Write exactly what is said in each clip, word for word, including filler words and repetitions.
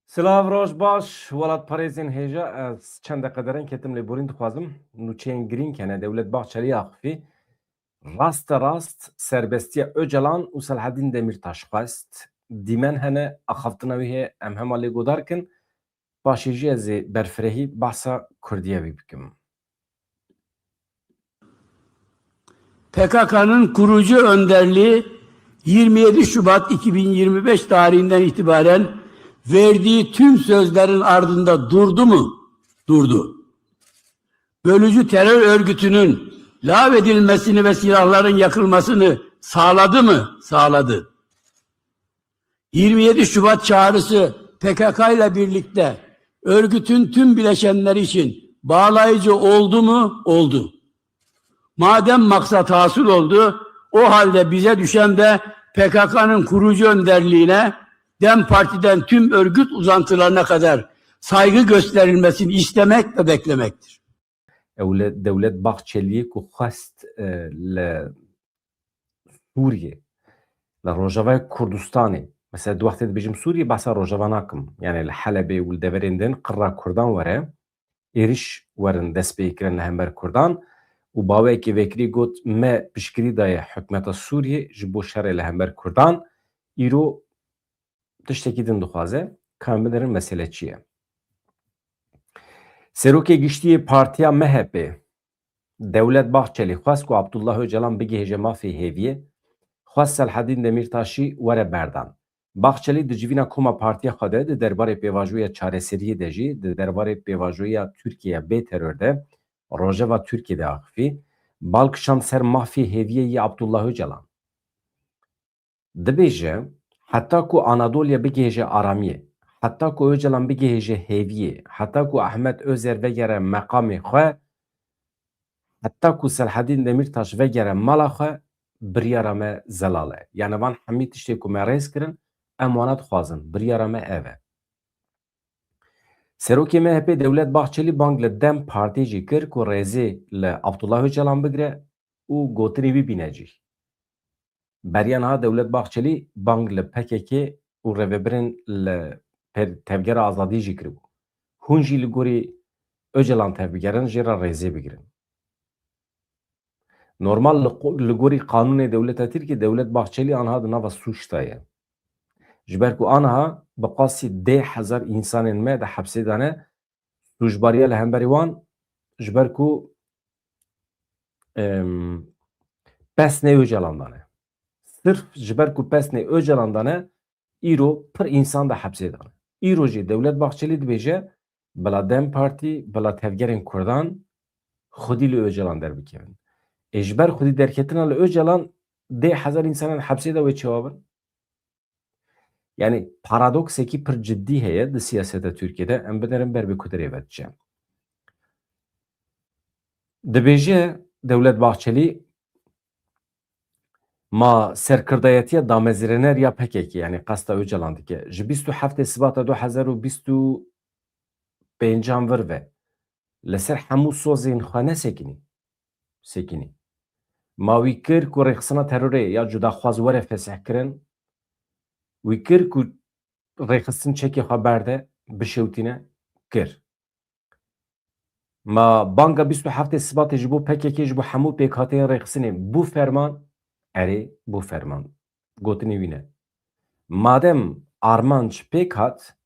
Silav, roj baş, welatparêzên hêja. Ez çend deqe derin ketim lêborîn dixwazim. Nûçeyên girîng hene. Dewlet Bahçelî axifî raste rast serbestiya Ocalan û Selahedîn Demîrtaş xwest. Dîmen hene, axaftina wî heye, em hema lê godar kin. Paşê jî ez ê berfirehî behsa Kurdiya wî bikim. P K K'nın kurucu önderliği yirmi yedi Şubat iki bin yirmi beş tarihinden itibaren verdiği tüm sözlerin ardında durdu mu? Durdu. Bölücü terör örgütünün lağvedilmesini ve silahların yakılmasını sağladı mı? Sağladı. Yirmi yedi Şubat çağrısı P K K ile birlikte örgütün tüm bileşenleri için bağlayıcı oldu mu? Oldu. Madem maksat hasıl oldu, o halde bize düşen de P K K'nın kurucu önderliğine, DEM Parti'den tüm örgüt uzantılarına kadar saygı gösterilmesini istemek ve beklemektir. Ew li Dewlet Bahçeliyê ku xwest, e, li Sûriyê, li Rojavayê Kurdistanê, mesela du wextê dibêjim Sûriyê, behsa Rojava nakim. Yani li Helebê û li deverên din qirra Kurdan were, êriş werin destpêkirin li hember Kurdan û baweyekê vekirî got, me piştgirî daye hikûmeta Sûriyê ji bo şerê li hember Kurdan. Îro tiştekî din dixwaze, ka em binerin mesele çi ye. Serokê Giştî yê Partiya M H P, Dewlet Bahçelî xwest ku Abdullah Ocalan bigihêje mafê hêviyê, xwest Selhedîn Demîrtaşî were berdan. Bahçelî di civîna koma partiya xwe de, di derbarê pêvajoya çareseriyê de jî, di derbarê pêvajoya Tirkiye bê teror de, rojeva Tirkiye de axifî, bal kişand ser mafê hêviyê yê Abdullah Ocalan. Dibêje, heta ku Anadolya bigihêje aramiyê, heta ku Ocalan bigihêje hêviyê, heta ku Ahmet Ozer vegere meqamê xwe, heta ku Selhedîn Demîrtaş vegere mala xwe, biryara me zelal e. Yani van hemî tiştê ku me rêz kirin, em wana dixwazin. Biryara me ev e. Serokê M H P Dewlet Bahçelî bang li DEM Partî jî kir ku rêzê li Abdullah Ocalan bigire û gotinê wî bîne cî. Beriya niha Dewlet Bahçelî bang li P K K û rêvebirên li per-, Tevgera Azadî jî kiribû. Hûn jî li gorî Ocalan tevbigerin, jê re rêzê bigirin. Normal li qo-, li gorî qanûnê dewleta Tirkiyê Dewlet Bahçelî aniha di nava sûc de ye. Ji ber ku aniha bi qasî deh hezar însanên me di hepsê de ne, sûcbariya li hemberî wan ji ber ku, em, pesnê Ocalan de ne. Sirf ji ber ku pesnê Ocalan de ne, îro pir însan di hepsê de ne. Îro jî Dewlet Bahçelî dibêje, bila DEM Partî, bila tevgerên Kurdan xwedî li Ocalan derbikevin. Ê ji ber xwedî derketina li Ocalan deh hezar însanan hepsê de wê çawa bin? Yani paradoksekî pir cidî heye di siyaseta Tirkiyê de, em binerin ber bi ku derê ve diçe. Dibêje Dewlet Bahçelî, ma serkirdayetiya damezrêner ya P K K, yani qesta Ocalan dike, ji bîst û heftê Sibata du hezar û bîst û pêncan vir ve li ser hemû sozên xwe nesekinî. Sekinî. Ma wî kir ku rêxistina terorê ya cudaxwaz were fesihkirin, wî kir ku rêxistin çekê xwe berde, bişewtîne, kir. Ma banga bîst û heftê Sibatê ji bo P K K, ji bo hemû pêkhateyên rêxistinê bû ferman, erê, bû ferman. Gotinê wî ne. Madem armanc pêk hat,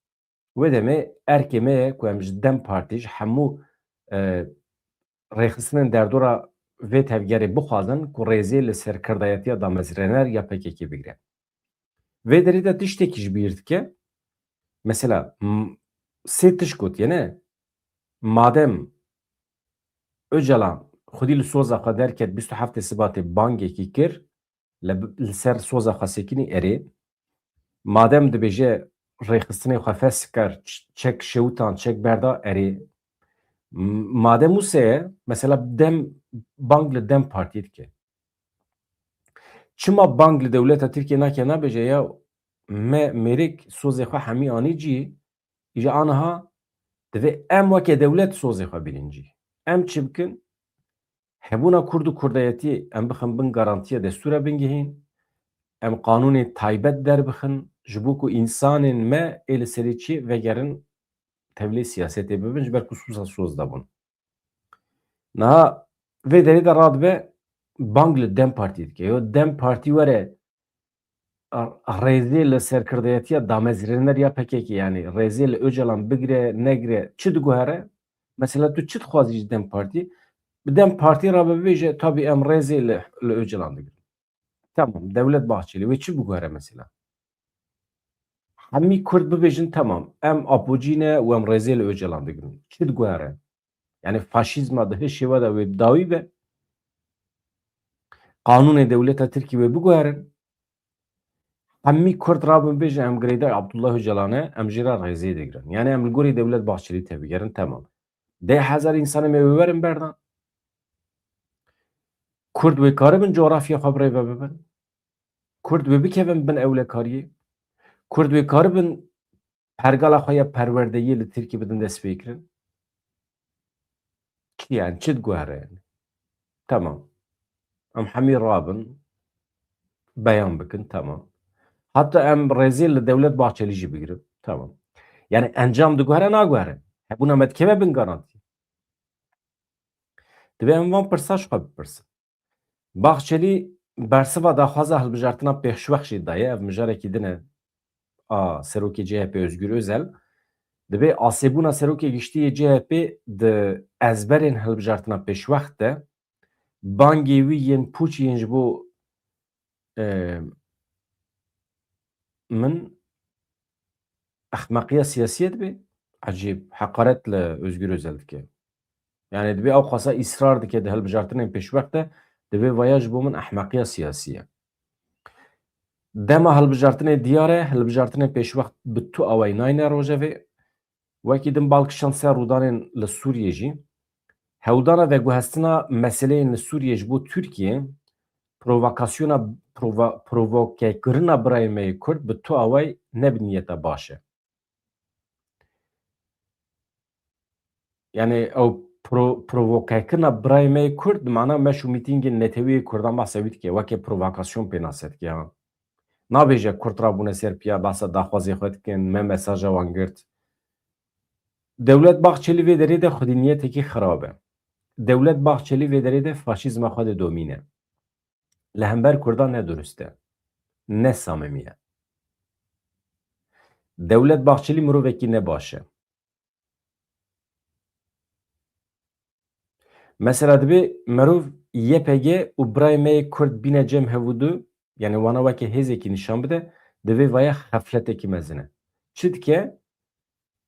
wê demê erkê me ye ku em ji DEM Partî, ji hemû, e, rêxistinên derdora vê tevgerê bixwazin ku rêzê li serkirdayetiya damezrêner ya P K K bigire. Vê derê de tiştekî ji bîr dike. Mesela, m-, sê tişt gotiye, ne? Madem Ocalan xwedî li soza xwe derket, bîst û heftê Sibatê bangekî kir, li, li ser soza xwe sekinî, erê. Madem dibêje rêxistinê xwe fes kir, ç-, çek şewtan, çek berda, erê. M-, madem wisa ye, mesela DEM, bang li DEM Partî dike. Çima bang li dewleta Tirkiye nake, nabêje ya me mêrik sozê xwe hemî anî cî, îja aniha divê em weke dewlet sozê xwe bînin cî. Em çi bikin? Hebûna Kurd û Kurdayetiyê em bixin bin garantiya destûra bingehîn, em qanûnê taybet derbixin, ji bo ku însanên me ê li serê çiyê vegerin tevlê siyasetê bibin, ji ber ku sûsa soz de bûn. Niha vê derê de radibe bang li DEM Partî dike. Yo DEM Partî were rêzê li serkirdeyetiya damezrêner ya P K K, yanî rêzê li Ocalan bigire, negire, çi diguhere? Mesela tu çi dixwazî ji DEM Partî? Bi DEM Partî re bibêje, tabî em rêzê li, li Ocalan digirin. Tamam, Devlet Bahçeli wê çi biguhere mesela? Hemî Kurd bibêjin, tamam, em Apocî ne û em rêzê li Ocalan digirin. Çi diguhere? Yani faşîzma di hişê we de wê bi dawî be. Qanûnê dewleta Tirkî wê biguherin. Hemî Kurd rabin bêjin em girêdayî Abdullah Ocalan e, em jê re rêzê digirin. Yani em li gorî Devlet Bahçelî tebigerin, temam. Deh hezar însanê me wê werin berdan. Kurd wê karibin coğrafya xwe bi rê ve bibin. Kurd wê bikevin bin ewlekariyê. Kurd wê karibin pergala xwe ya perwerdeyiyê li Tirkî bidin destpêkirin. Çi yani, çi diguhere yani? Tamam. Em hemî rabin, beyan bikin, tamam. Hatta em rêzê li Devlet Bahçelî jî bigirin, tamam. Yani encam diguhere, naguhere? Hebûna me dikeve bin garantî? Divê em van pirsa ji xwe bipirsin. Bahçelî bersiva daxwaza hilbijartina pêşwex jî daye, ev mijarekî din e, a serokê C H P Özgür Özel. Dibê asêbûna serokê giştî yê C H P di ezberên hilbijartina pêşwex de bangê wî yên pûç yên ji bo, e, min ehmeqiya siyasî ye dibê. Ecêb, heqaret li Özgür Özel dike. Yani dibê ew xwasa îsrar dike di hilbijartinên pêşwext de, divê vaya ji bo min ehmeqiya siyasî ye. Dema hilbijartinê diyar e, hilbijartinên pêşwext bi tu awayî nayne rojevê. Wekî din bal kişand ser rûdanên li Sûriyê jî. Hewdana veguhestina meseleyên li Sûriyê ji bo Tirkiye, provokasyona, prova-, provokekirina birayê me yê Kurd bi tu awayî ne bi niyeta baş e. Yani ew pro-, provokekirina birayê me yê Kurd, di mana meş û mîtîngên netewî yê Kurdan behsa wî dike, weke provokasyon pênase dike ha. Nabêje Kurd rabûne ser piya, behsa daxwazê xwe dikin, me mesaja wan girt. Dewlet Bahçelî vê derê de xwedî niyetekî xirab e. Dewlet Bahçelî vê derê de faşîzma xwe didomîne. Li hember Kurdan ne durust e. Ne samimî ye. Dewlet Bahçelî mirovekî ne baş e. Mesela dibê merov Y P G û birayê me yê Kurd bîne cem hevûdu, yani wana weke hêzekî nîşan bide, divê vaya xefletekî mezin e. Çi dike?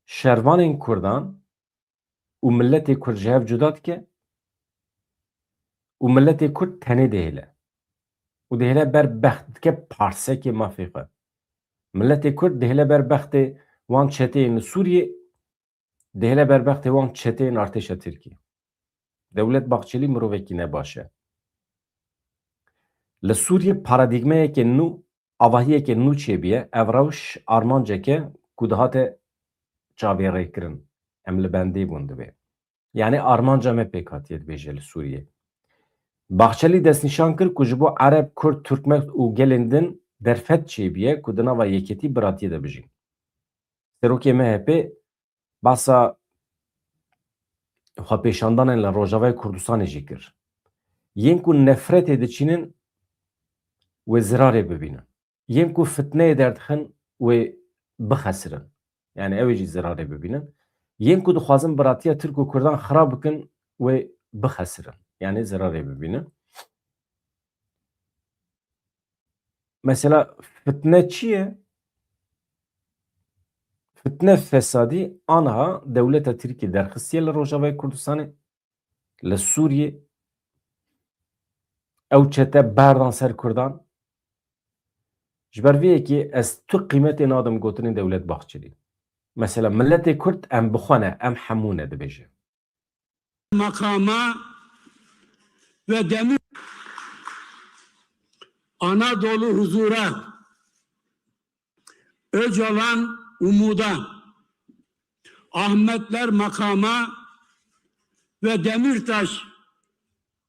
Şervanên Kurdan û miletê Kurd ji hev cuda dike û miletê Kurd tenê dihêle. Û dihêle ber bext, dike parsekê mafê xwe. Miletê Kurd dihêle ber bextê wan çeteyên li Sûriyê, dihêle ber bextê wan çeteyên artêşa Tirkî. Dewlet Bahçelî mirovekî nebaş e. Li Sûriyê paradîgmeyeke nû, avahiyeke nû çêbûye. Ev rewş armanceke ku dihate çavêrêkirin. Em li bendê bûn divê. Yani armanca me pêk hatiye dibêje li Sûriyê. Bahçelî destnîşan kir ku ji bo Ereb, Kurd, Turkmen û gelên din derfet çêbûye ku di nava yeketî biratiyê de bijîn. Serokê M H P behsa xwepêşandanên li Rojavayê Kurdistanê jî kir. Yên ku nefretê diçînin wê zirarê bibînin. Yên ku fitneyê derdixin wê bixesirin. Yani ew ê jî zirarê bibînin. Yên ku dixwazin biratiya Tirk û Kurdan xirab bikin wê bixesirin. Yani zirarê bibînin. Mesela fitne çi ye? Fitne, fesadî aniha dewleta Tirkî derxistiye li Rojavayê Kurdistanê, li Sûriyê. Ew çete berdan ser Kurdan. Ji ber vê yekê ez tu qîmetê nadim gotinên Dewlet Bahçelî. Mesela miletê Kurd em bi xwe ne, em hemû ne dibêje. Makama ve Demir Anadolu huzura, Öcalan umuda, Ahmetler makama ve Demirtaş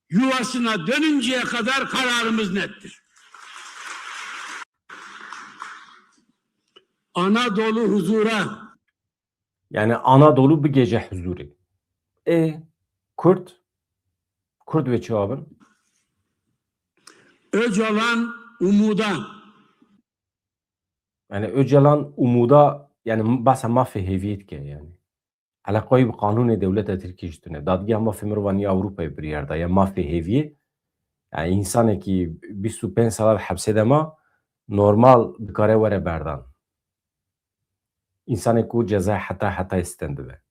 yuvasına dönünceye kadar kararımız nettir. Anadolu huzura. Yani Anadolu bigêje huzurê. E, Kurd? Kurd wê çawa bin? Öcalan umuda. Yani Öcalan umuda, yani bahsa mafê hêviyê dike yani. Eleqayî bi qanûnê dewleta Tirkiyê jî tune. Dadgeha Mafê Mirovan ya Ewropayê biryar da ya mafê hêviyê. Yani însanekî bîst û pênc sala di hepsê de ma normal dikare were berdan. Însanek ku cezayê heta hetayê stendibe.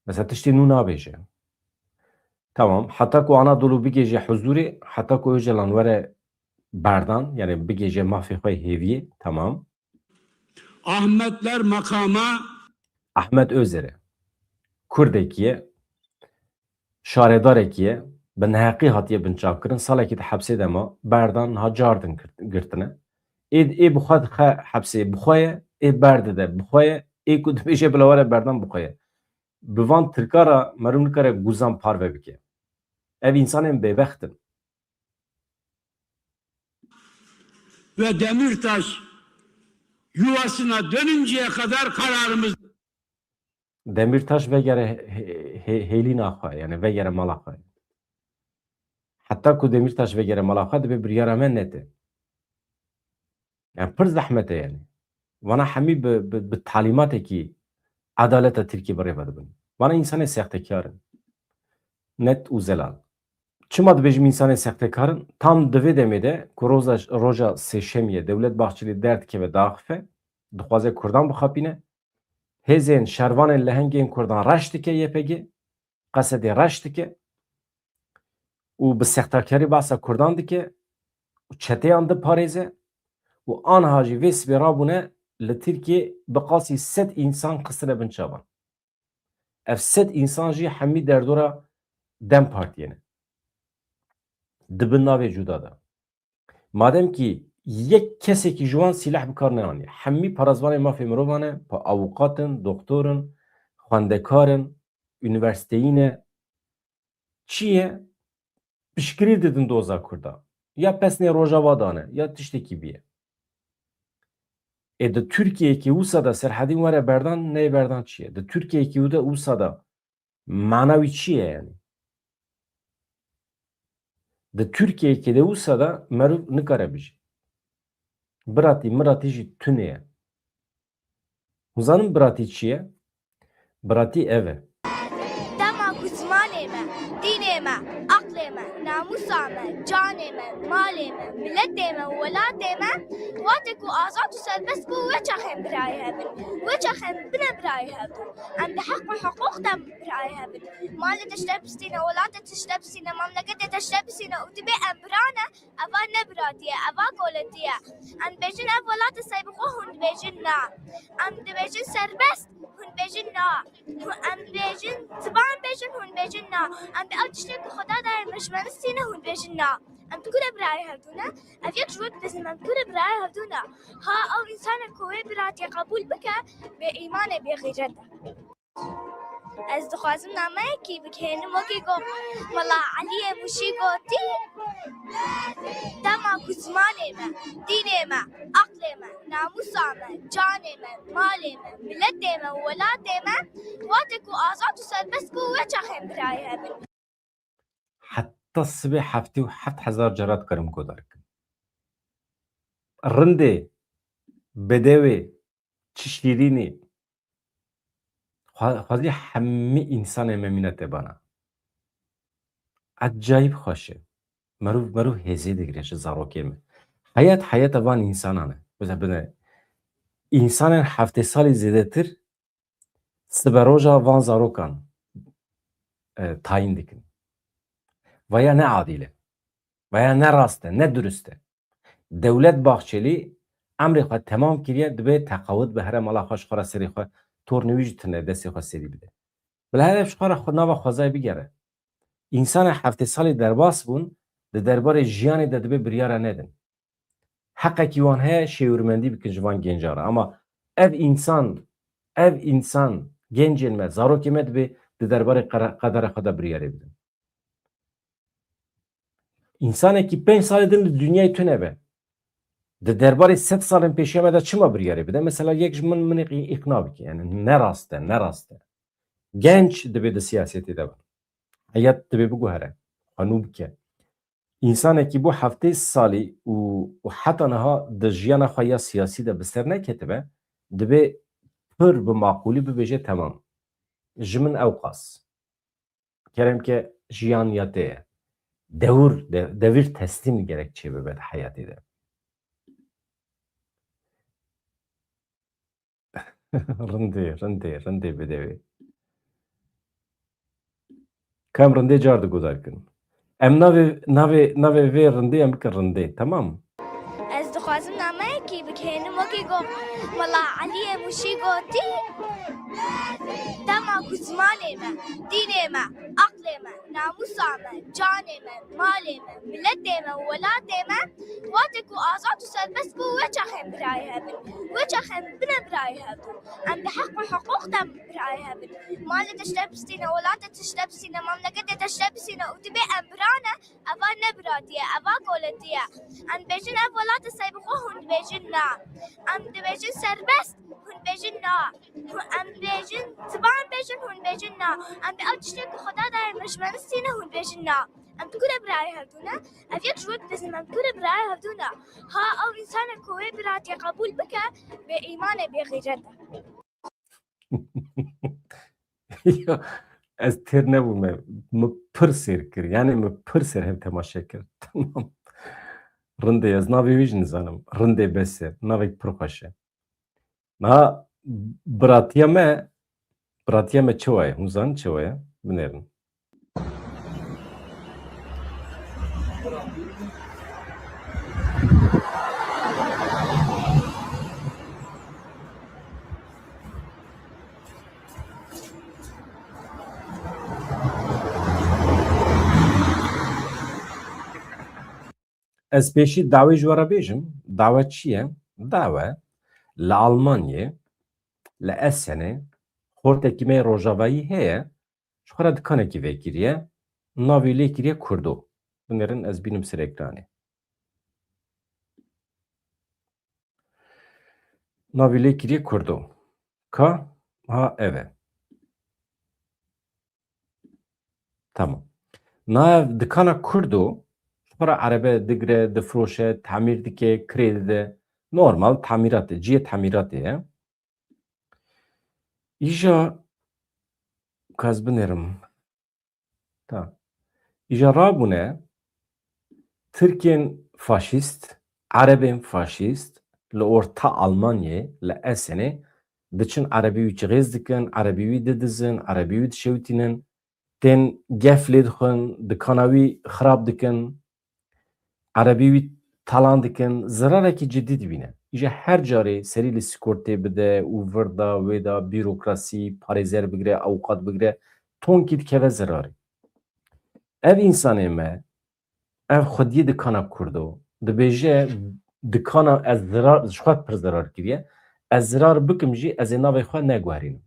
Mesela tiştê nû nabêje. Tamam, heta ku Anadolu bigêje huzurê, heta ku Öcalan were berdan, yani bigêje mafê xwe hêviyê, tamam. Ahmetler makama. Ahmet Özer'e, Kurdekî ye, şaredarekî ye, bi neheqî hatiye binçavkirin, salekî di hepsê de ma, berdan, niha cardin girt-, girtine. Ê, ê bi xwe dixe hepsê bi xwe ye, ê berdide bi xwe ye, ê ku dibêje bila were berdan bi xwe ye. Bi van tirka re meriv nikare guzan parve bike. Ev însanên bêbext in. Ve Demirtaş yuvasına dönünceye kadar kararımız. Demirtaş vegere he-, he-, hêlîna xwe, yani vegere mala xwe. Heta ku Demirtaş vegere mala xwe, dibe biryara me nete. Yani pir zehmet e yani. Vana hemî bi, bi, bi talîmatekî edaleta Tirkiyê bi rê ve dibin. Vana însanê sextekar in. Net û zelal. Çima dibêjim însanê sextekar in? Tam di vê demê de ku roza, roja sêşemiyê Dewlet Bahçelî derdikeve diaxife, dixwaze Kurdan bixapîne, hêzên şervanên lehengên Kurdan reş dike Y P G, qesedê reş dike û bi sextekarî behsa Kurdan dike û çeteyan diparêze û anha jî vê sibê rabûne li Tirkiyê bi qasî sed însan xistine bin çavan. Ev sed însan jî hemî derdora DEM Partiyê ne. Di bin navê cuda de. Madem kî yek kesekî ji wan sîleh bi kar neanî, hemî parêzvanê mafê mirovan e, pa-, avûqat in, doktor in, xwendekar in, unîversîteyî ne, çi ye? Piştgirî didin doza Kurda. Ya pesnê Rojava dane, ya tiştekî bîye. Ê di Tirkiyeyekî wisa de serhedîn were berdan, neyê berdan çi ye? Di Tirkiyeyekî wide wisa de mana wî çi ye yani? Di Tirkiyeyekê de wisa de meriv nikare bijî. Biratî miratî jî tune ye. Hûn zanin biratî çi ye? Biratî ev e. Dema ku zimanê me, dînê me, aqlê me, namûsa me, canê me, malê me, miletê me û welatê me, wate ku azad û serbest bû, wê çaxê em birayê hev in. Wê çaxê em bine birayê hev. Em bi heq û hiqûq de birayê hev in. Malê te ji te bistîne, welatê te ji te bistîne, memleketê te ji te bistîne û dibê em bira ne, eva ne biratî ye, eva koletî ye. Em dibêjin ev welat e sey bi xwe, hûn dibêjin na. Em dibêjin serbest, hûn dibêjin na. Hûn, em dibêjin ziman bêjin, hûn dibêjin na. Em bi ew tiştê ku Xweda daye me ji me bistîne, hûn dibêjin na. Em di ku re birayê hevdû ne? Ev yek ji we dibêjin, em di ku re birayê hevdû ne? Ha ew însanek ku wê biratiyê qebûl bike, bê îman e, bê xîret e. Ez dixwazim nameyekî bigihênim, wekî ku Mela Eliyê Mûşî gotî, dema ku zimanê me, dînê me, aqlê me, namûsa me, canê me, malê me, miletê me û welatê me, wate ku azad û serbest bû, wê çaxê em birayê hev in. Heta sibê heftê û heft hezar cara dikarim guhdar kim. Rindê, bedewê, çi şîrînî. Xwe-, xwezî hemî însanê me mînete bana. Ecayîb xweş e. Merûv, merûv hêzê digire ji zarokê me. Heyet, heyeta van însanan e. Mesela bine, însanên heftê salî zêdetir siberoja van zarokan, e, tayîn dikin. Vaya ne adîl e. Vaya ne rast e, ne durust e. Dewlet Bahçelî emrê xwe temam kiriye, dibê teqawit bi here mala xwe, ji xwe re serê xwe, tornê wî jî tune destê xwe serî bide. Bila her ev ji xwe re xwe nava xwezayê bigere. Însanê heftê salî derbas bûn, di derbarê jiyanê de dibê biryara nedin. Heqekî wan heye şêwirmendî bikin ji van genca re. Ama ev însan, ev însan, gencên me, zarokê me dibê di derbarê qere-, qedera xwe de biryarê bidin. Însanekî pênc salê din li dinyayê tune be. Di derbarê sed salên pêşiya me de çima biryarê bide? Mesela yek ji min, min î-, îqna bike. Yani ne rast e, ne rast e. Genç dibê di siyasetê de be. Heyet dibê biguhere. Xwe nû bike. Însanekî bû heftê salî û, û heta niha di jiyana xwe ya siyasî de bi ser neketibe, dibê pir bi maqûlî bibêje, temam. Ji min ew qas. Kerem ke, jiyan ya te ye. Dewir, de-, devir teslîm gerek çêbibe di heyatê de. Rindê, rindê, rindê bidewê. Ka em rindê car di guhdar kin. Em navê, navê, navê vê rindê em bikin rindê, temam? Ez dixwazim nameyekî bigihênim, wekî got, Mela Eliyê Mûşî gotî, dema ku zimanê me, dînê me, aqlê me, namûsa me, canê me, malê me, miletê me û welatê me, wextê ku azad û serbest bû, wê çaxê em birayê hev in. Wê çaxê em bine birayê hev. Em bi heq û hiqûq de birayê hev in. Malê te ji te bistîne, welatê te ji te bistîne, memleketê te ji te bistîne û dibê em bira ne, eva ne biratî ye, eva koletî ye. Em dibêjin ev welat e sey bi xwe, hûn dibêjin na. Em dibêjin serbest, hûn dibêjin na. Hûn, em dibêjin ziman bêjin, hûn dibêjin na. Em bi ew tiştê ku Xweda daye me ji me nistîne, hûn dibêjin na. Em di ku de birayê hevdû ne? Ev yek ji we dibêjin, em di ku de birayê hevdû ne? Ha, ew însanek ku wê biratiyê qebûl bike, bê îman e, bê xîret e. Ya, ez têr nebûme. Min pir sêr kir. Yani min pir sêr hev temaşe kir. Tamam. Rindê, ez navê wî jî nizanim. Rindê bes e. Navek pir xweş e. Niha biratiya me, biratiya me çi waye? Hûn zanin çi waye? Binêrin. Ez pêşî dawê ji we re bêjim. Dawe çi ye? Dawe li Almanyê, li Essenê, xortekî me yê rojavayî heye, ji xwe re dikanekî vekiriye, navê lê kiriye Kurdo. Binêrin ez bînim ser ekranê. Navê lê kiriye Kurdo. Ka? Ha, ev e. Tamam. Niha ev dikana Kurdo, ji xwe re erebe digire, difiroşe, tamîr dike, kirê dide. Normal tamîrat e, cihê tamîratê ye. Îja, ka ez binêrim. Ta. Îja rabûne Tirkên faşîst, Erebên faşîst li orta Almanyê, li Essenê diçin, Erebî wî çixêz dikin, Erebî wî didizin, Erebî wî dişewitînin, tên gef lê dixwin, dikana wî xirab dikin, Erebî wî talan dikin, zirarekî cidî dibîne. Îja her carê serî li sîkortê bide û vir da, wê da, bîrokrasî, parêzer bigire, awqat bigire, tonkî dikeve zirarê. Ev însanê me, ev xwediyê dikana Kurdo, dibêje, dikana ez zirar, ji xwe pir zirar kiriye, ez zirar bikim jî, ez ê navê xwe neguherînim.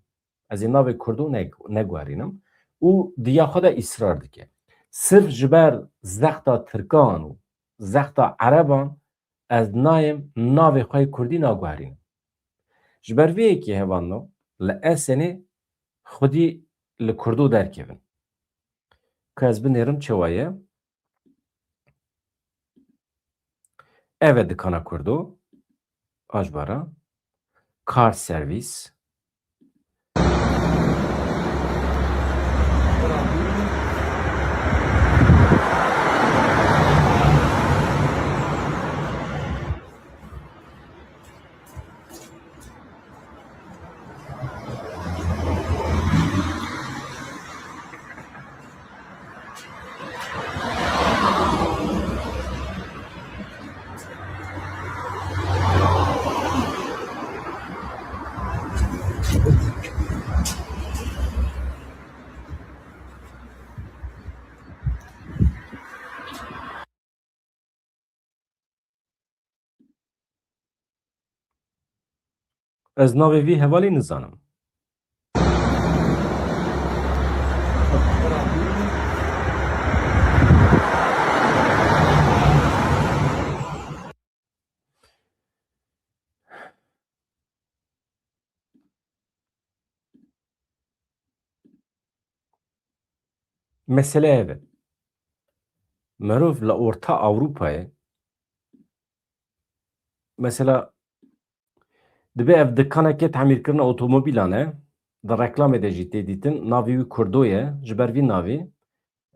Ez ê navê Kurdo ne-, neguherînim û di ya xwe de îsrar dike. Sirf ji ber zexta Tirkan û zexta Ereban ez nayêm navê xwe yê Kurdî naguherînim. Ji ber vê yekê hevando li Esenê xwedî li Kurdo derkevin. Ka ez binêrim çawa ye? Ev e dikana Kurdo. Ajbara. Car service. Ez navê vî hevalî nizanim. Mesele ev e. Merov li Orta Ewropayê, mesela, dibe ev dikaneke temîrkirina otomobîlan e, di reklamê de jî tê dîtin, navê wî Kurdo ye, ji ber vî navî,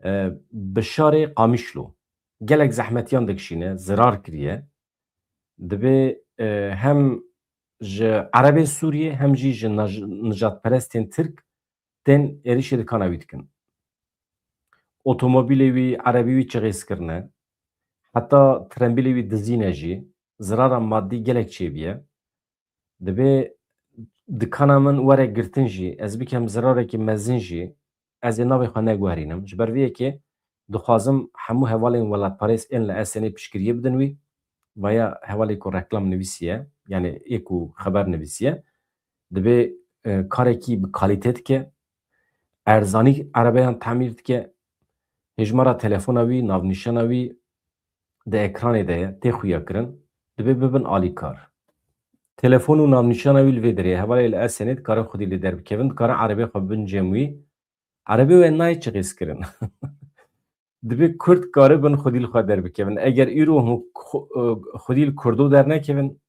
e, Bişarê Qamişlo. Gelek zehmetiyan dikişîne, zirar kiriye. Dibe, e, hem ji Erebên Sûriyê hem jî ji naj-, nijadperestên Tirk tên êrişê dikana wî dikin. Otomobîlê wî, erebî wî çixêz kirine. Heta trembîlê wî dizîne jî. Zirara madî gelek çêbûye. Dibe dikana min were girtin jî, ez bikem zirarekî mezin jî, ez ê navê xwe neguherînim. Ji ber vê yekê dixwazim hemû hevalên welatparêz ên li Esenê piştgiriyê bidin wî. Vaya hevalê ku reklam nivîsiye, yani ê ku xeber nivîsiye, dibe, e, karekî bi kalîte dike, erzanî erebeyan tamîr dike, hêjmara telefona wî, navnîşana wî di ekranê de ye, tê xuya kirin, dibe bibin alîkar. Telefon û navnîşana wî li vê derê ye. Hevalê li Esenê dikarin xwedî li derbikevin, dikarin erebê xwe bibin cem wî. Erebê we nayê çixêz kirin. Dibe Kurd karibin xwedî li xwe derbikevin. Eger îro hûn xwe-, xwedî li Kurdo dernekevin,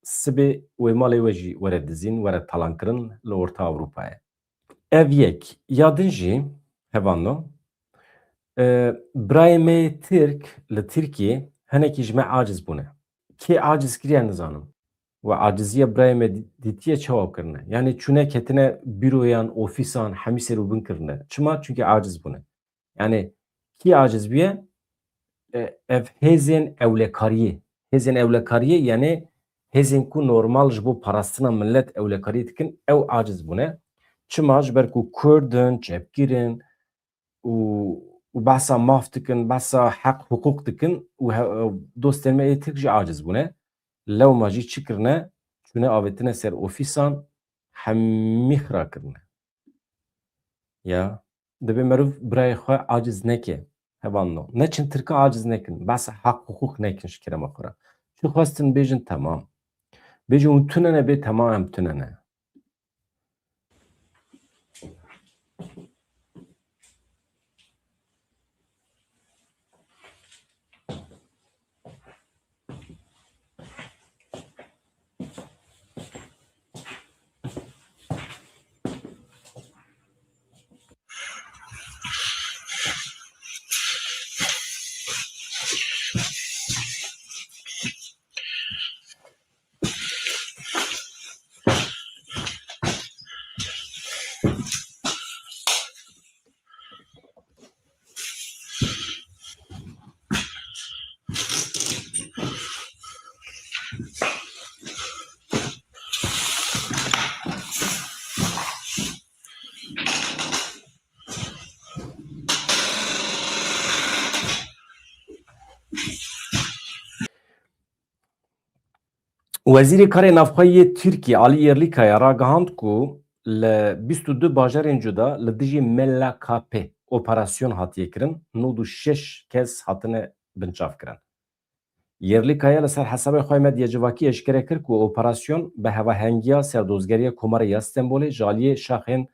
sibê wê malê we jî were dizîn, were talankirin li Orta Ewropayê. Ev yek. Ya din jî, hevano, e, birayê me yê Tirk li Tirkiyê hinekî ji me aciz bûne. Kê aciz kiriye nizanim. We aciziya birayê me dî-, dîtiye çawa kirine? Yani çûne ketine bîroyan, ofîsan, hemî ser û bin kirine. Çima? Çunkî aciz bûne. Yani kî aciz bûye? E, ev hêzên ewlekariyê. Hêzên ewlekariyê, yani hêzên ku normal ji bo parastina millet ewlekariyê dikin, ew aciz bûne. Çima? Ji ber ku Kurd in, çepgîr in û, û behsa maf dikin, behsa heq, hiqûq dikin û he-, dostên me ê Tirk jî aciz bûne. Lewma jî çi kirine? Çûne avêtine ser ofîsan, hemî xira kirine. Ya, divê meriv birayê xwe aciz neke. Hevalno. Neçin Tirka aciz nekin. Behsa heq, hiqûq nekin ji kerema xwe re. Çi xwestin bêjin, temam. Bêjin hûn tune ne, bê temam em tune ne. Wezîrê Karê Navxwe yê Tirkiyê Alî Yerlîkaya ragihand ku li bîst û du bajarên cuda li dijî M L K P operasyon hatiye kirin, nod û şeş kes hatine binçavkirin. Yerlîkaya li ser hesabê xwe medya civakî eşkere kir ku operasyon bi hevahengiya Serdozgeriya Komarê ya Stenbolê ji aliyê şaxên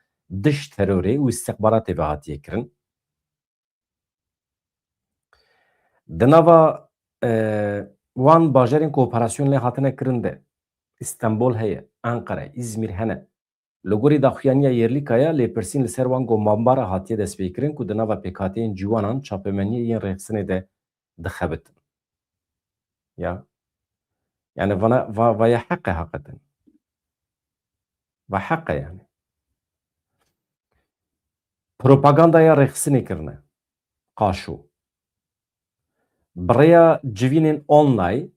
dij terorê û îstixbaratê ve hatiye kirin. Di nava, e, wan bajarên ku operasyon lê hatine kirin de Îstenbol heye, Enqere, Îzmîr hene. Li gorî daxuyaniya Yerlîkaya, lêpirsîn li ser wan go mambara hatiye destpêkirin ku di nava pêkhateyên ciwanan çapemeniyê yên rêxistinê de dixebitin. Ya. Yani vana, va, vaya heqe heqetin. Va heqe yani. Propagandaya rêxistinê kirine. Qaşo. Bi rêya civînên online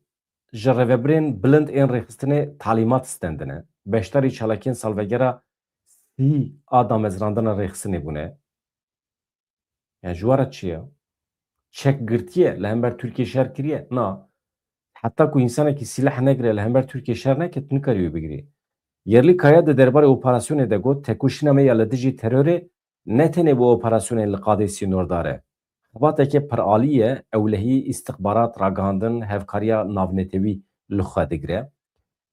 ji rêvebirên bilind ên rêxistinê talîmat stendine. Beşdarî çalakiyên salvegera sî a damezrandina rêxistinê bûne. Yani ji we re çi ye? Çek girtiye, li hember Tirkiyê şer kiriye? Na. Heta ku însanekî sîleh negire, li hember Tirkiyê şer neke, tu nikarî wê bigirî. Yerlîkaya di derbarê operasyonê de got, tekoşîna me ya li dijî terorê ne tenê bi operasyonên li qadê sînordar e. Xebateke piralî ye, ewlehî, îstixbarat, ragihandin, hevkariya navnetewî li xwe digire.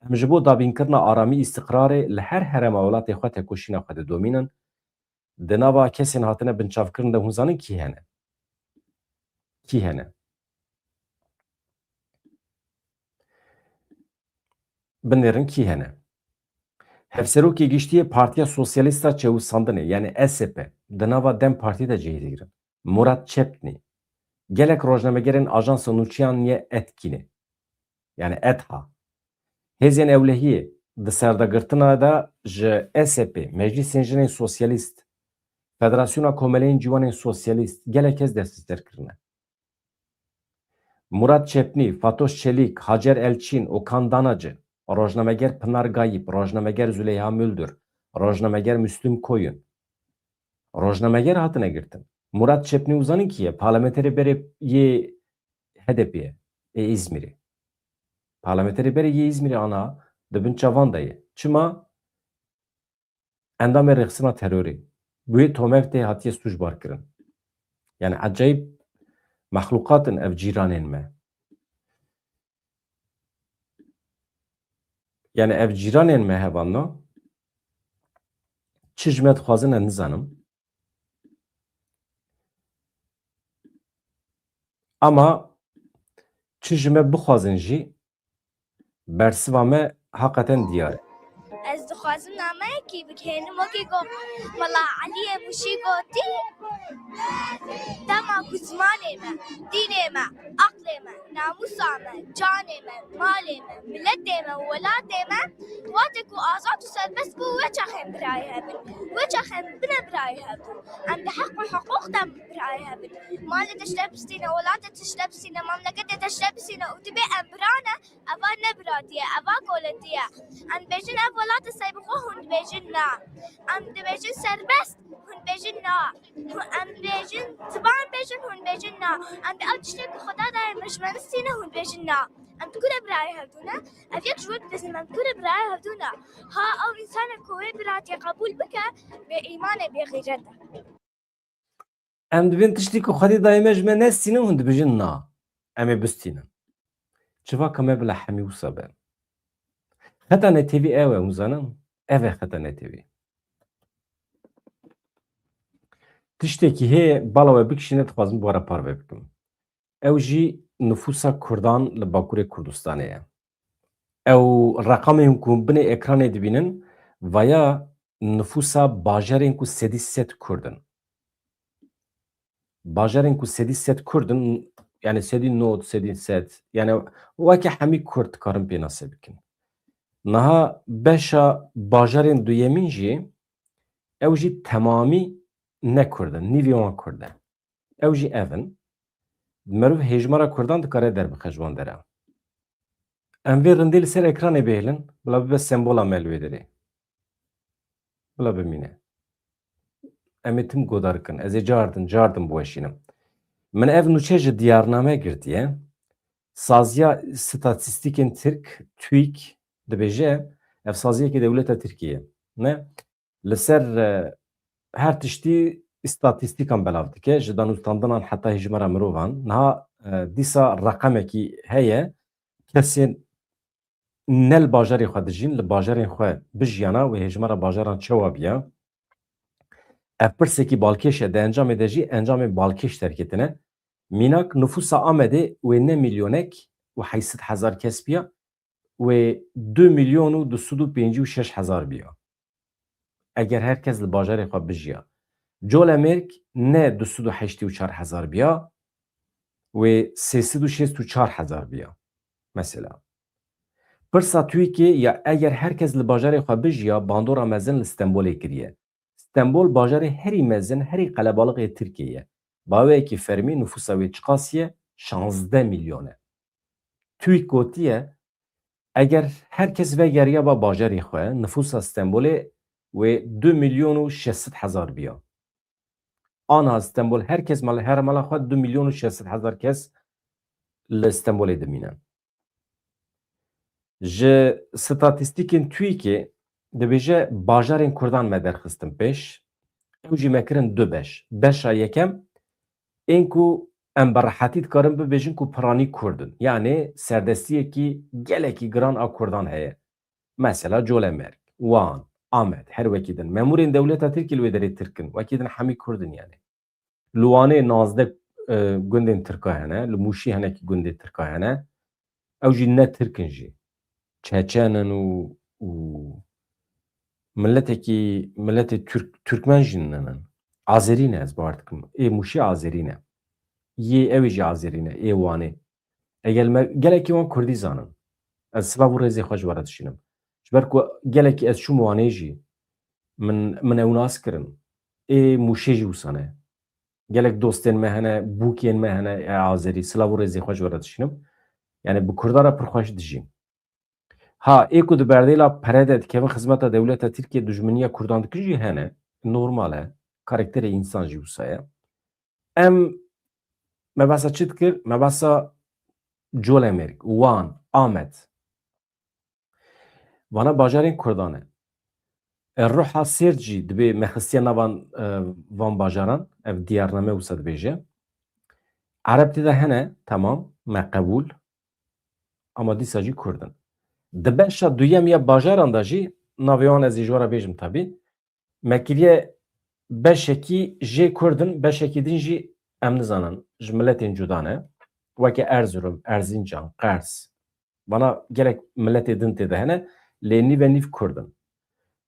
Em ji bo dabînkirina aramî, îstiqrarê li her herêma welatê xwe tekoşîna xwe didomînin. Di nava kesên hatine binçavkirin de hûn zanin kî hene? Kî hene? Binêrin kî hene? Hevserokê Giştî yê Partiya Sosyalîst a Çewisandinê, yanî S P, di nava DEM Partî de cihê digirin. Murat Çepnî. Gelek rojnamegerên ajansa nûçeyan yê Etkînê, yanî ETHA. Hêzên ewlehiyê di serdagirtina de ji S P, Meclîsên Jinên Sosyalîst, Federasyona Komeleyên Ciwanên Sosyalîst, gelek kes desthizer kirine. Murat Çepnî, Fatoş Çelîk, Hacer Elçîn, Okan Danaci, rojnameger Pinar Gayip, rojnameger Zuleyha Müldür, rojnameger Müslüm Koyun. Rojnameger hatine girtin. Murat Çepnî, hûn zanin kî ye? Parlamenterê berê yê H D P ye, ê Îzmîrê. Parlamenterê berê yê Îzmîrê ana di bin çavan de ye. Çima? Endamê rêxistina terorê. Bi wê tomek tê hatiye sûcbar kirin. Yani ecayîb mexluqat in ev cîranên me. Yani ev cîranên me hevalno, çi ji me dixwazin ez nizanim. Ama çi ji me bixwazin jî, bersiva me heqeten diyar e. Ez dixwazim nameyekî bigihênim, wekî ku Mela Eliyê Mûşî gotî, dema ku zimanê me, dînê me, aqlê me, namûsa me, canê me, malê me, miletê me, welatê me, wate ku azad û serbest bû, wê çaxên birayê hebin, wê çaxên bine birayê hebû. Em di heq û hiqûq de birayê hebin. Malê te ji te bistîne, welatê te ji te bistîne, memleketê te ji te bistîne û dibê em bira ne, eva ne biratî ye, eva koletî ye. Em dibêjin ev welat e, sey bi xwe hûn dibêjin na. Em dibêjin serbest, hûn dibêjin na. Hûn, em dibêjin ziman bêjin, hûn dibêjin na. Em dê ew tiştê ku Xweda daye me ji me nistîne, hûn dibêjin na. Em di ku de birayê hevdû ne? Ev yek ji we dibêjin, em di ku de birayê hevdû ne? Ha ew însanê ku wê biratiyê qebûl bike, bê îman e, bê xîret e. Em dibên tiştî ku Xwedê dayê me ji me nestînin, hûn dibêjin na. Em ê bistînin. Çiva ka me bila hemî wisa be. Xeta netewî ew e, hûn zanin? Ev e xeta netewî. Tiştekî heye, bala we bikişîne, dixwazim bi we re parve bikim. Ew jî nifûsa Kurdan li Bakurê Kurdistanê ye. Ew reqamên ku binê ekranê dibînin, vaya nifûsa bajarên ku sedî sed Kurd in. Bajarên ku sedî sed Kurd in, yani sedî nod, sedî sed, yani weke hemî Kurd dikarin pênase bikin. Niha beşa bajarên duyemîn jî, ew jî temamî ne Kurd in, nîvê wan Kurd e. Ew jî ev in. Meriv hêjmara Kurdan dikare derbixe ji wan dera. Em vê rindê li ser ekranê bihêlin, bila bibe sembola me li wê derê. Bila bimîne. Em ê tim godar kin. Ez ê cardin, cardin biweşînim. Min ev nûçe ji diyarname girtiye. Saziya Statîstîkên Tirk, TÜİK, dibêje, ev saziyeke dewleta Tirkiyê ye. Ne? Li ser, e, her tiştî îstatîstîkan belav dike, ji danûstandinan heta hêjmara mirovan. Niha, e, dîsa reqemekî heye, kesên ne li bajarê xwe dijîn, li bajarên xwe bijiyana, wê hêjmara bajaran çawa biya? Ev pirsekî balkêş e, di encamê de jî encamên balkêş derketine. Mînak, nifûsa Amedê wê ne milyonek û heyşt sed hezar kes biya, wê du milyon û du sed û pêncî û şeş hezar biya. Eger her kes li bajarê xwe bijiya. Colemêrg ne du sed û heştê û çar hezar biya, wê sê sed û şêst û çar hezar biya. Mesela. Pirsa TÜİKê ya eger her kes li bajarê xwe bijiya, bandora mezin li Stenbolê kiriye. Stenbol bajarê herî mezin, herî qelebalixê Tirkiyê ye. Baweyekî fermî nifûsa wê çiqas ye? Şazdeh milyon e. TÜİK gotiye, eger her kes vegeriyaba bajarê xwe, nifûsa Stenbolê wê du milyon û şeş sed hezar biya. Ana Stenbol her kes mala, her mala xwe du milyon û şeş sed hezar kes li Stenbolê dimîne. Ji statîstîkên TÜİKê dibêje bajarên Kurdan me derxistin pêş. Ew jî me kirin du beş. Beşa yekem, ên ku em bi rehetî dikarin bibêjin ku piranî Kurd in. Yanê serdestiyekî gelekî giran a Kurdan heye. Mesela Colemêrg, Wan, Amed, her wekî din. Memûrên dewleta Tirkiyê li wê derê Tirk in. Wekî din hemî Kurd in yani. Li Wanê nazdeh, e, gundên Tirka hene, li Mûşî hinekî gundên Tirka hene. Ew jî ne Tirk in jî. Çeçen in û, û miletekî, miletê Türk, Türkmen jî ninin. Azerî ne, ez bawer dikim. Ê Mûşî Azerî ne. Yê ew ê jî Azerî ne, ê Wanê. Eger me, gelekî wan Kurdî zanin. Ez silav û rêzê xwe ji we re dişînim. Ji ber ku gelekî ez çûm Wanê jî, min, min ew nas kirin. Ê Mûşê jî wisa ne. Gelek dostên me hene, bûkên me hene, e, Azerî. Silav û rêzê xwe ji we re dişînim. Yani bi Kurdan re pir xweş dijîm. Ha, ê ku di berdêla pere de dikevin xizmeta dewleta Tirkiye, dijminiya Kurdan dikin jî hene. Normal e. Karakterê însan jî wisa ye. Em, me behsa çi dikir? Me behsa Colemêrg, Wan, Amed. Vana bajarên Kurdan e. E, Ruha Sêrt jî dibê me xistiye nav van, e, van bajaran, ev diyarname wisa dibêje. Ereb tê de hene, temam, me qebûl. Ama dîsa jî Kurd in. Di beşa duyem ya bajaran de jî, navê wan ez ê ji we re bêjim tabî, me kiriye beşekî jê Kurd in, beşekî din jî em nizanin, ji miletên cuda ne. Weke Erzurum, Erzincan, Qers. Vana gelek miletê din tê de hene, lê nîve nîv Kurd in.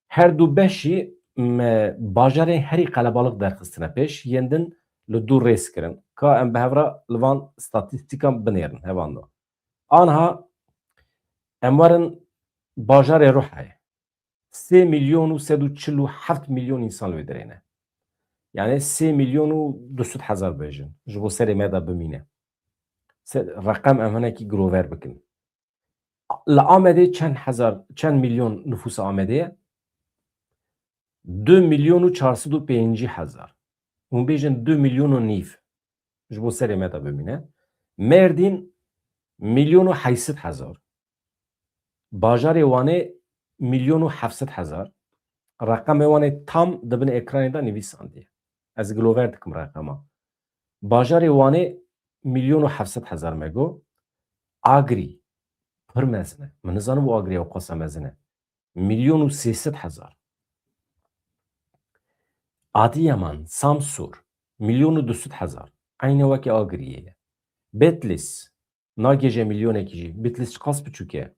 Her du beşî me bajarên herî qelebalix derxistine pêş, yên din li dû rêz kirin. Ka em bi hev re li van statîstîkan binêrin, hevalno. Anha em werin bajarê Ruhayê. Sê milyon û sed û çil û heft milyon însan li wê derê ne. Yani sê milyon û du sed hezar bêjin. Ji bo serê me de bimîne. Se-, reqem em hinekî girover bikin. Li Amedê çend hezar, çend milyon nifûsa Amedê ye? Du milyon û çar sed û pêncî hezar. Hûn bêjin du milyon û nîv. Ji bo serê me de bimîne. Mêrdîn milyon û heyt sed hezar. Bajarê Wanê milyon û heft sed hezar. Reqemê Wanê tam di bin ekranê de nivîsandiye. Ez gilover dikim reqema. Bajarê Wanê milyon û heft sed hezar me got. Agirî pir mezin e. Min nizanim û Agirî ew qasa mezin e. Milyon û sê sed hezar. Adiyaman, Samsûr, milyon û du sed hezar. Eyne weke Agiriyê ye. Betlîs, nagêje milyonekî jî. Betlîs çiqas biçûk e.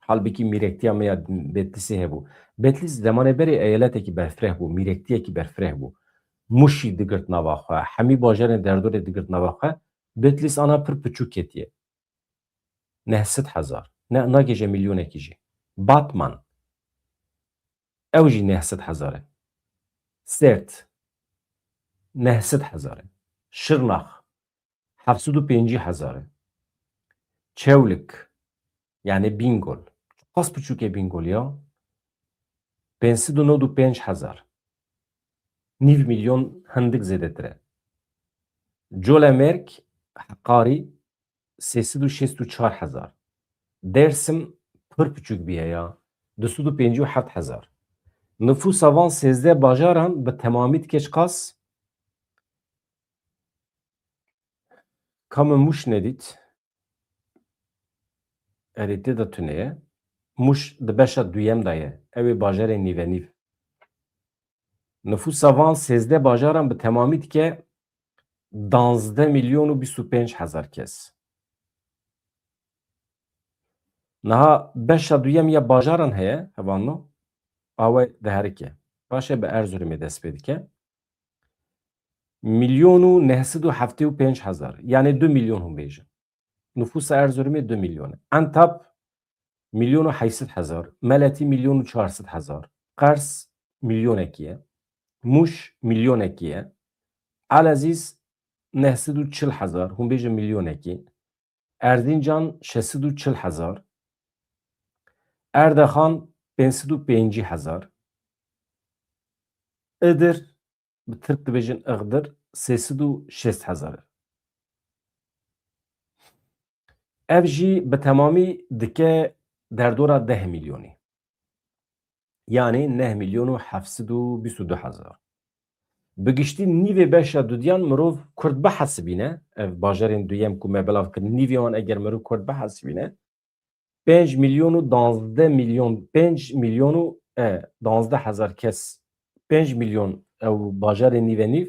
Halbikî mîrektiya me ya Betlîsê hebû. Betlîs zemanê berê eyaletekî berfireh bû, mîrektiyekî berfireh bû. Mûşî digirt nava xwe, hemî bajarên derdorê digirt nava xwe. Betlîs ana pir piçûk ketiye. Neh sed hezar. Ne, nagêje milyonekî jî. Batman. Ew jî neh sed hezar e. Sêrt. Neh sed hezar e. Şirnax. Heft sed û pêncî hezar e. Çewlik. Yani Bîngol. Qas piçûk e Bîngol ya. Pênc sed û nod û pênc hezar. Nîv milyon hindik zêdetir e. Colemêrg, Heqarî, sê sed û şêst û çar hezar. Dêrsim pir piçûk bûye ya, du sed û pêncî û heft hezar. Nifûsa van sêzdeh bajaran bi temamî dike çiqas? Ka min Mûş nedît? Erê, tê de tune ye. Mûş di beşa duyem de ye. Ew ê bajarê nîvenîv. Nifûsa van sêzdeh bajaran bi temamî dike danzdeh milyon û bîst û pênc hezar kes. Niha beşa duyem ya bajaran heye, hevalno, awe diherike. Paşê bi Erzurumê dest pê dike. Milyon û neh sed û heftê û pênc hezar, yani du milyon hûn bêjin. Nifûsa Erzurumê du milyon e. Entap milyon û heyt sed hezar, Meletî milyon û çar sed hezar, Qers milyonekî ye, Mûş milyonekî ye, Elezîz neh sed û çil hezar, hûn bêjin milyonekî, Erdîncan şeş sed û çil hezar, Erdexan pênc sed û pêncî hezar, Idir, bi tirk dibêjin Ixdir, sê sed û şêst hezar e. Ev jî bi temamî dike derdora deh milyonî. Yanî neh milyon û heft sed û bîst û du hezar. Bi giştî nîvê beşa dudiyan mirov Kurd bihesibîne, ev bajarên duyem ku me belav kir, nîvê wan eger mirov Kurd bihesibîne, pênc milyon û danzdeh milyon, pênc milyon û e, danzdeh hezar kes, pênc milyon ew bajarê nîvenîv,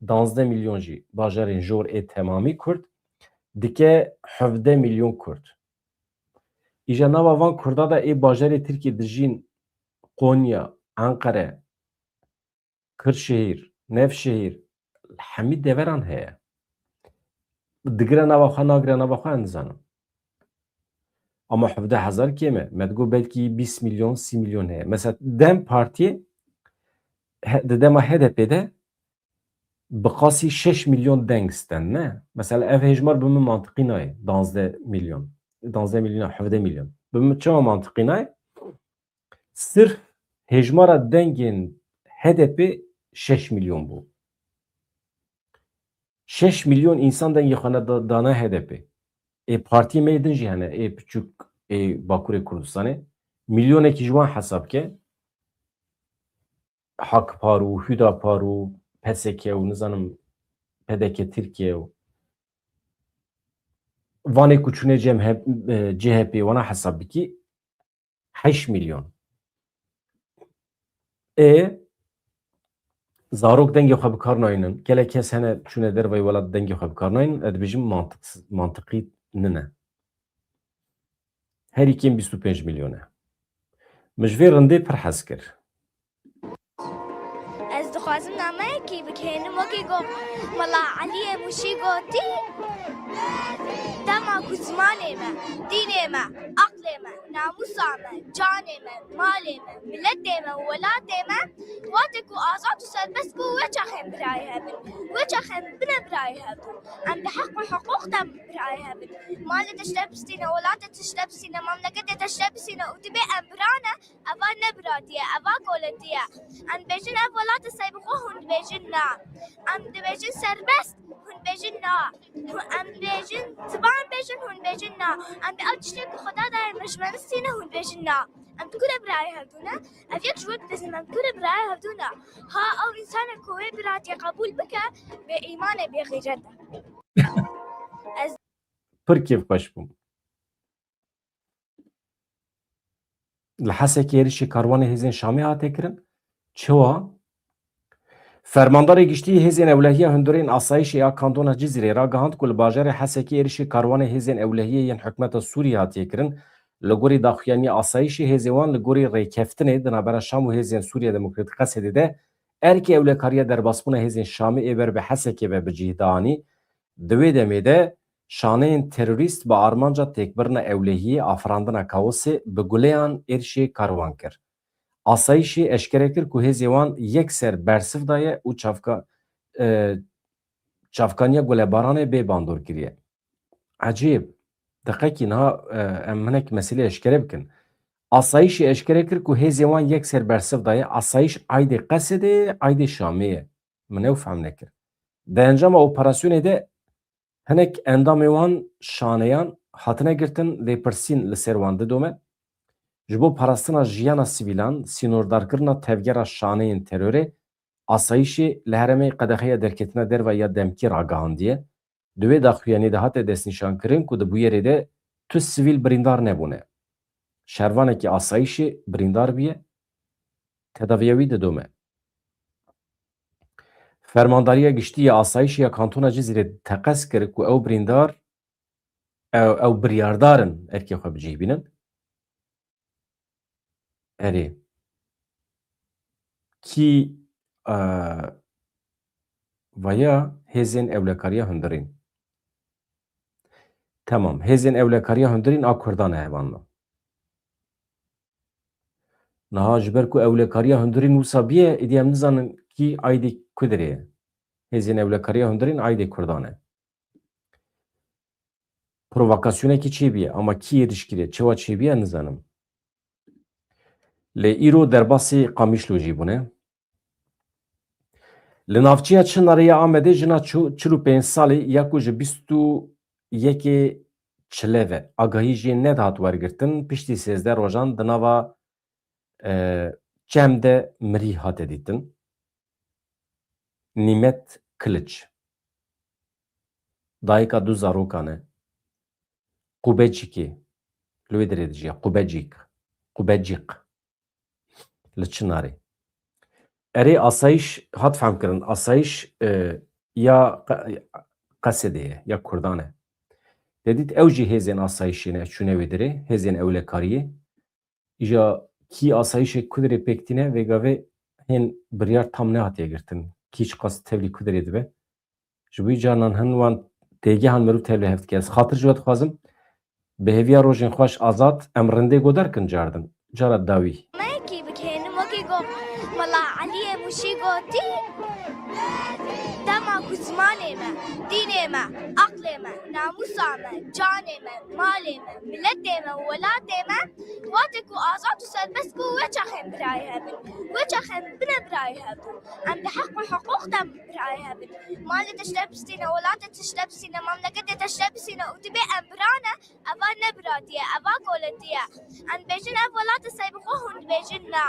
danzdeh milyon jî bajarên jor ê temamî Kurd, dike hevdeh milyon Kurd. Îja nava van Kurda de ê bajarê Tirkiyê dijîn Konya, Enqere, Kırşehir, Nevşehir, hemî deveran heye. Digire nava xwe, nagire nava xwe, ez nizanim. Ama hevdeh hezar kêm e. Me digot belkî bîst milyon, sî milyon heye. Mesela DEM Partiyê he-, di dema H D P de bi qasî şeş milyon deng stend, ne? Mesela ev hêjmar bi min mantiqî nayê, danzdeh milyon. Danzdeh milyon, hevdeh milyon. Bi min çawa mantiqî nayê? Sirf hêjmara dengên H D P şeş milyon bû. Şeş milyon însan dengê xwe ne da-, dane H D P. Ê partiyê me yê din jî hene, ê piçûk, ê Bakurê Kurdistanê. Milyonekî ji wan hesab ke. Hakpar û Hüdapar û P S K û nizanim P D K Tirkiye û vanê ku çûne C M H, e, C H P wana hesab bikî, heşt milyon. Ê, zarok dengê xwe bi kar nayînin. Gelek kes hene çûne dervayî welat dengê xwe bi kar nayînin. Ez dibêjim mantiqsiz, mantiqî nine. Herî kêm bîst û pênc milyon e. Min ji vê rindê pir hez kir. Ez dixwazim nameyekî bigihînim, wekî got Mela Eliyê Mûşî gotî, dema ku zimanê me, dînê me, aqlê me, namûsa me, canê me, malê me, miletê me û welatê me, wate ku azad û serbest bû, wê çaxê em birayê hebin. Wê çaxê em bine birayê hevdû. Em bi heq û hiqûq de birayê hebin. Malê te ji te bistîne, welatê te ji te bistîne, memleketê te ji te bistîne û dibê em bira ne, eva ne biratî ye, eva koletî ye. Em dibêjin ev welat e, sey bi xwe hûn dibêjin na. Em dibêjin serbest, hûn dibêjin na. Hûn, em dibêjin ziman bêjin, hûn dibêjin na. Em bi ew tiştê ku Xweda daye me ji me nistîne, hûn dibêjin na. Em di ku re birayê hevdû ne? Ev yek ji we dibêjin, em di ku re birayê hevdû ne? Ha ew însanek ku wê biratiyê qebûl bike, bê îman e, bê xîret e. Ez Pir kêfxweş bûm. Li Hesekê êrişê karwanê hêzên Şamê hate kirin. Çawa? Fermandarê Giştî yê Hêzên Ewlehiya Hundirên Asayîşê ya Kantona Cizîrê ragihand ku li bajarê Hesekê êrişê karwanê hêzên ewlehiyê yên hikûmeta Sûriyê hatiye kirin. Li gorî daxuyaniya asayîşê, hêzên wan li gorî rêkeftinê di navbera Şam û hêzên Sûriya Demokratîk Qesedê de erkê ewlekariya derbasbûna hêzên Şamê ê ber bi Hesekê ve bi cih de anî. Di wê demê de şaneyên terorîst bi armanca têkbirina ewlehiyê, afirandina kaosê bi guleyan êrişê karwan kir. Asayîşê eşkere kir ku hêzê wan yekser bersiv daye û çavka-, e, çavkaniya gulebaranê bê bandor kiriye. Ecêb, deqekî niha, e, em hinek meselê eşkere bikin. Asayîşê eşkere kir ku hêzê wan yekser bersiv daye. Asayîş aydê Qesedê ye, aydê Şamê ye. Min ew fehm nekir. Di encama operasyonê de hinek endamê wan şaneyan hatine girtin, lêpirsîn li ser wan didome. Ji bo parastina jiyana sivîlan, sînordarkirina tevgera şaneyên terorê, asayîşê li herêmê qedexeya derketina derve ya demkî ragihandiye. Di wê daxuyaniyê de hate destnîşankirin ku di bûyerê de tu sivîl birîndar nebûne. Şervanekî asayîşê birîndar bûye, tedaviya wî didome. Fermandariya Giştî ya Asayîşê ya Kantona Cizîrê teqez kir ku ew birîndar, ew, ew biryardar in erkê xwe bi cih bînin. Erê. Kî, e, vaya hêzên ewlekariya hundirîn? Temam. Hêzên ewlekariya hundirîn a Kurdan e hevalno. Niha ji ber ku ewlekariya hundirîn wisa bûye, êdî em nizanin kî aydê ku dirê ye. Hêzên ewlekariya hundirîn aydê Kurdan e. Provokasyonekî çêbûye, ama kî êrîş kiriye, çawa çêbûye, nizanim. Lê îro derbasî Qamişlo jî bûne. Li navçeya Çinarê ya Amedê jina çu-, çil û pênc salî ya ku ji bîst û yekê Çile ve agahî jê nedihat wergirtin, piştî sêzdeh rojan di nava, e, çem de mirî hate dîtin. Nîmet Kiliç. Dayika du zarokan e. Qubecikê. Li wê derê dijiya. Qubecîk. Qubecîk. Li Çinarê. Erê, asayîş hat fehmkirin. Asayîş, e, ya Qe-, Qesedê ye, ya Kurdan e. Te dît ew jî hêzên asayîşê ne, çûne wê dirê, hêzên ewlekariyê. Îja kî asayîşê ku dirê pêk tîne, vê gavê hên biryar tam nehatiye girtin. Kî çiqas tevlî ku dirê dibe. Ji bo carnan hin wan têgehan meriv tevlî hev dike. Ez xatir ji we dixwazim. Bi hêviya rojên xweş Azad, em rindê godar kin cardin. Cara dawî. Meyekî bikênim wekî got, Mela Eliyê Mûşî gotî, dema ku zimanê me, dînê me, aqlê me, namûsa me, canê me, malê me, miletê me û welatê me, wate ku azad û serbest ku we çaxên birayê hebin. We çaxên bine birayê hebû. Em di heq û hiqûq de birayê hebin. Malê te ji te bistîne, welatê te ji te bistîne, memleketê te ji te bistîne û dibê em birane, eva ne biratî ye, eva koletî ye. Em dibêjin ev welat e, sey bi xwe hûn dibêjin na.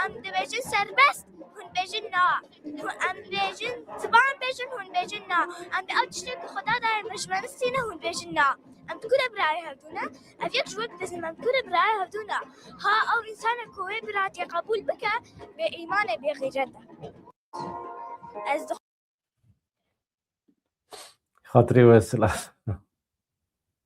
Em dibêjin serbest, hûn dibêjin na. Hûn, em dibêjin ziman bêjin, hûn dibêjin na. Em dê ew tiştê ku Xweda daye me ji me nistîne, hûn dibêjin na. Em di ku de birayê hevdû ne? Ev yek ji we dibêjin, em di ku de birayê hevdû ne? Ha ew însanê ku wê biratiyê qebûl bike, bê îman e, bê xîret e. Ez di Xatirê we silav.